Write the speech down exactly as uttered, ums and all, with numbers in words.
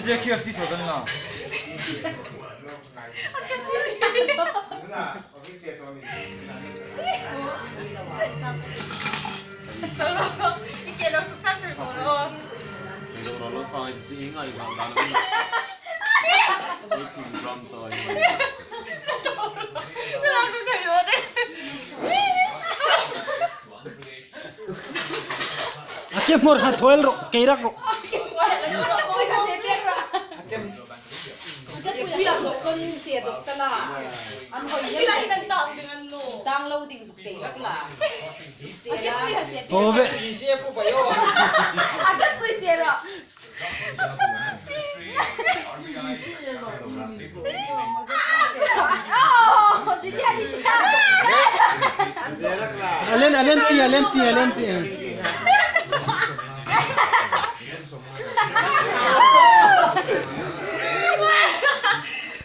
K F T thousand na. A ke hmawr kha thaw el rawh, kei rak rawh. An hoi hian kan tang ding an nu. Tang lo ding zuk kei rak la. Aw ve. A kan pui se rawh. A len, a len ti, a len ti, a len ti.